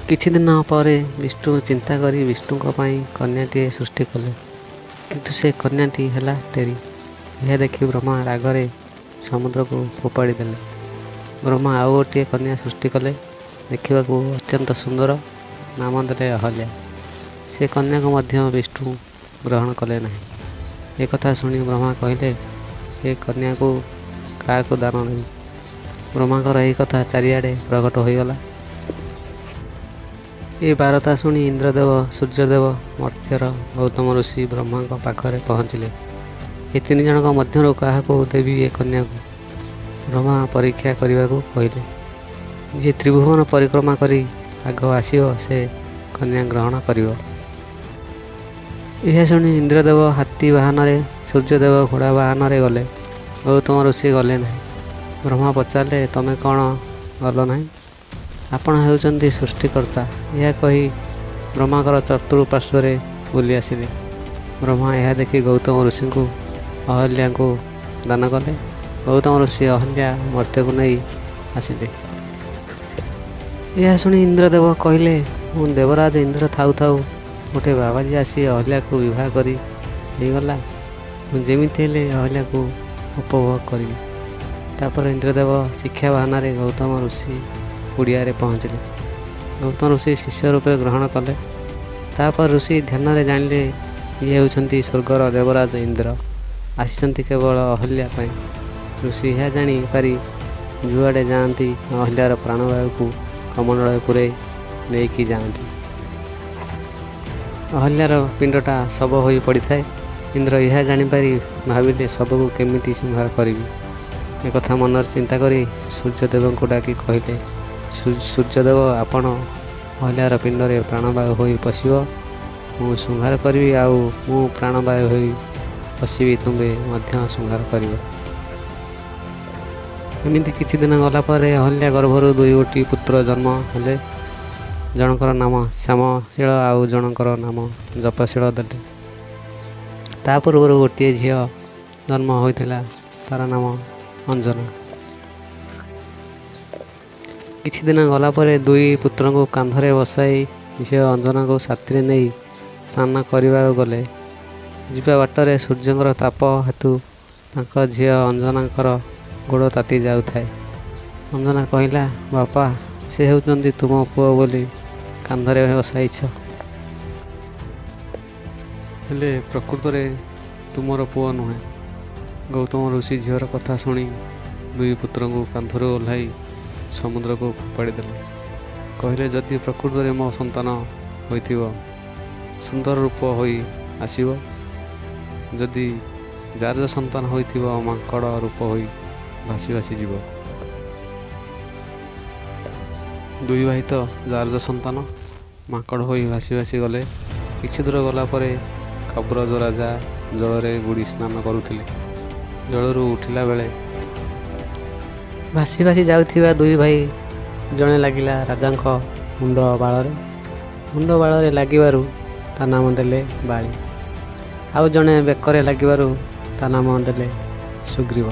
କିଛି ଦିନ ପରେ ବିଷ୍ଣୁ ଚିନ୍ତା କରି ବିଷ୍ଣୁଙ୍କ ପାଇଁ କନ୍ୟାଟିଏ ସୃଷ୍ଟି କଲେ, କିନ୍ତୁ ସେ କନ୍ୟାଟି ହେଲା ଟେରି। ଏହା ଦେଖି ବ୍ରହ୍ମା ରାଗରେ ସମୁଦ୍ରକୁ ଫୋପାଡ଼ି ଦେଲେ। ବ୍ରହ୍ମା ଆଉ ଗୋଟିଏ କନ୍ୟା ସୃଷ୍ଟି କଲେ, ଦେଖିବାକୁ ଅତ୍ୟନ୍ତ ସୁନ୍ଦର, ନାମ ଦେଲେ ଅହଲ୍ୟା। ସେ କନ୍ୟାକୁ ମଧ୍ୟ ବିଷ୍ଣୁ ଗ୍ରହଣ କଲେ ନାହିଁ। ଏକଥା ଶୁଣି ବ୍ରହ୍ମା କହିଲେ, ଏ କନ୍ୟାକୁ କାହାକୁ ଦାନ ଦେବି? ବ୍ରହ୍ମାଙ୍କର ଏହି କଥା ଚାରିଆଡ଼େ ପ୍ରକଟ ହୋଇଗଲା। ଏ ବାରତା ଶୁଣି ଇନ୍ଦ୍ରଦେବ, ସୂର୍ଯ୍ୟଦେବ, ମର୍ତ୍ତ୍ୟର ଗୌତମ ଋଷି ବ୍ରହ୍ମାଙ୍କ ପାଖରେ ପହଞ୍ଚିଲେ। ଏ ତିନି ଜଣଙ୍କ ମଧ୍ୟରୁ କାହାକୁ ଦେବି ଏ କନ୍ୟାକୁ? ବ୍ରହ୍ମା ପରୀକ୍ଷା କରିବାକୁ କହିଲେ, ଯିଏ ତ୍ରିଭୁବନ ପରିକ୍ରମା କରି ଆଗ ଆସିବ, ସେ କନ୍ୟା ଗ୍ରହଣ କରିବ। ଏହା ଶୁଣି ଇନ୍ଦ୍ରଦେବ ହାତୀ ବାହନରେ, ସୂର୍ଯ୍ୟଦେବ ଘୋଡ଼ା ବାହନରେ ଗଲେ। ଗୌତମ ଋଷି ଗଲେ ନାହିଁ। ବ୍ରହ୍ମା ପଚାରିଲେ, ତମେ କ'ଣ ଗଲ ନାହିଁ? ଆପଣ ହେଉଛନ୍ତି ସୃଷ୍ଟିକର୍ତ୍ତା। ଏହା କହି ବ୍ରହ୍ମାଙ୍କର ଚତୁଃପାର୍ଶ୍ୱରେ ବୁଲି ଆସିଲେ। ବ୍ରହ୍ମା ଏହା ଦେଖି ଗୌତମ ଋଷିଙ୍କୁ ଅହଲ୍ୟାଙ୍କୁ ଦାନ କଲେ। ଗୌତମ ଋଷି ଅହଲ୍ୟା ମର୍ତ୍ତ୍ୟକୁ ନେଇ ଆସିଲେ। ଏହା ଶୁଣି ଇନ୍ଦ୍ରଦେବ କହିଲେ, ମୁଁ ଦେବରାଜ ଇନ୍ଦ୍ର ଥାଉ ଥାଉ ଗୋଟେ ବାବାଜୀ ଆସି ଅହଲ୍ୟାକୁ ବିବାହ କରି ନେଇଗଲା। ମୁଁ ଯେମିତି ହେଲେ ଅହଲ୍ୟାକୁ ଉପଭୋଗ କରିବି। ତାପରେ ଇନ୍ଦ୍ରଦେବ ଶିକ୍ଷା ବାହାନାରେ ଗୌତମ ଋଷି କୁଡ଼ିଆରେ ପହଞ୍ଚିଲେ। ଗୌତମ ଋଷି ଶିଷ୍ୟ ରୂପେ ଗ୍ରହଣ କଲେ। ତାପରେ ଋଷି ଧ୍ୟାନରେ ଜାଣିଲେ, ଇଏ ହେଉଛନ୍ତି ସ୍ୱର୍ଗର ଦେବରାଜ ଇନ୍ଦ୍ର, ଆସିଛନ୍ତି କେବଳ ଅହଲ୍ୟା ପାଇଁ। ଋଷି ଏହା ଜାଣି ପାରି ଯୁଆଡ଼େ ଯାଆନ୍ତି, ଅହଲ୍ୟାର ପ୍ରାଣବାୟୁକୁ କମଣ୍ଡଳରେ ପୂରାଇ ନେଇକି ଯାଆନ୍ତି। ଅହଲ୍ୟାର ପିଣ୍ଡଟା ଶବ ହୋଇ ପଡ଼ିଥାଏ। ଇନ୍ଦ୍ର ଏହା ଜାଣିପାରି ଭାବିଲେ, ଶବକୁ କେମିତି ସଂହାର କରିବି? ଏକଥା ମନରେ ଚିନ୍ତା କରି ସୂର୍ଯ୍ୟଦେବଙ୍କୁ ଡାକି କହିଲେ, ସୂର୍ଯ୍ୟଦେବ, ଆପଣ ଅହଲ୍ୟାର ପିଣ୍ଡରେ ପ୍ରାଣବାୟୁ ହୋଇ ପଶିବ, ମୁଁ ସଂହାର କରିବି, ଆଉ ମୁଁ ପ୍ରାଣବାୟୁ ହୋଇ ପଶିବି, ତୁମ୍ଭେ ମଧ୍ୟ ସଂହାର କରିବ। ଏମିତି କିଛି ଦିନ ଗଲା ପରେ ଅହଲ୍ୟା ଗର୍ଭରୁ ଦୁଇଗୋଟି ପୁତ୍ର ଜନ୍ମ ହେଲେ। ଜଣଙ୍କର ନାମ ଶ୍ୟାମଶୀଳ, ଆଉ ଜଣଙ୍କର ନାମ ଜପଶୀଳ ଦେଲେ। ତା ପୂର୍ବରୁ ଗୋଟିଏ ଝିଅ ଜନ୍ମ ହୋଇଥିଲା, ତାର ନାମ ଅଞ୍ଜନା। କିଛି ଦିନ ଗଲା ପରେ ଦୁଇ ପୁତ୍ରଙ୍କୁ କାନ୍ଧରେ ବସାଇ ଝିଅ ଅଞ୍ଜନାକୁ ସାଥିରେ ନେଇ ସ୍ନାନ କରିବାକୁ ଗଲେ। ଯିବା ବାଟରେ ସୂର୍ଯ୍ୟଙ୍କର ତାପ ହେତୁ ତାଙ୍କ ଝିଅ ଅଞ୍ଜନାଙ୍କର ଗୋଡ଼ ତାତି ଯାଉଥାଏ। ଅଞ୍ଜନା କହିଲା, ବାପା, ସେ ହେଉଛନ୍ତି ତୁମ ପୁଅ ବୋଲି କାନ୍ଧରେ ବସାଇଛ, ହେଲେ ପ୍ରକୃତରେ ତୁମର ପୁଅ ନୁହେଁ। ଗୌତମ ଋଷି ଝିଅର କଥା ଶୁଣି ଦୁଇ ପୁତ୍ରଙ୍କୁ କାନ୍ଧରୁ ଓହ୍ଲାଇ ସମୁଦ୍ରକୁ ଫୋପାଡ଼ି ଦେଲେ। କହିଲେ, ଯଦି ପ୍ରକୃତରେ ମୋ ସନ୍ତାନ ହୋଇଥିବ, ସୁନ୍ଦର ରୂପ ହୋଇ ଆସିବ, ଯଦି ଜାରଜ ସନ୍ତାନ ହୋଇଥିବ, ମାଙ୍କଡ଼ ରୂପ ହୋଇ ଭାସି ଭାସି ଯିବ। ଦୁଇ ଭାଇ ତ ଜାରଜ ସନ୍ତାନ, ମାଙ୍କଡ଼ ହୋଇ ଭାସି ଭାସି ଗଲେ। କିଛି ଦୂର ଗଲା ପରେ କବ୍ରଜ ରାଜା ଜଳରେ ବୁଡ଼ି ସ୍ନାନ କରୁଥିଲେ। ଜଳରୁ ଉଠିଲା ବେଳେ ଭାସି ଭାସି ଯାଉଥିବା ଦୁଇ ଭାଇ ଜଣେ ଲାଗିଲା ରାଜାଙ୍କ ମୁଣ୍ଡ ବାଳରେ। ମୁଣ୍ଡ ବାଳରେ ଲାଗିବାରୁ ତା ନାମ ଦେଲେ ବାଳି, ଆଉ ଜଣେ ବେକରେ ଲାଗିବାରୁ ତା ନାମ ଦେଲେ ସୁଗ୍ରୀବ।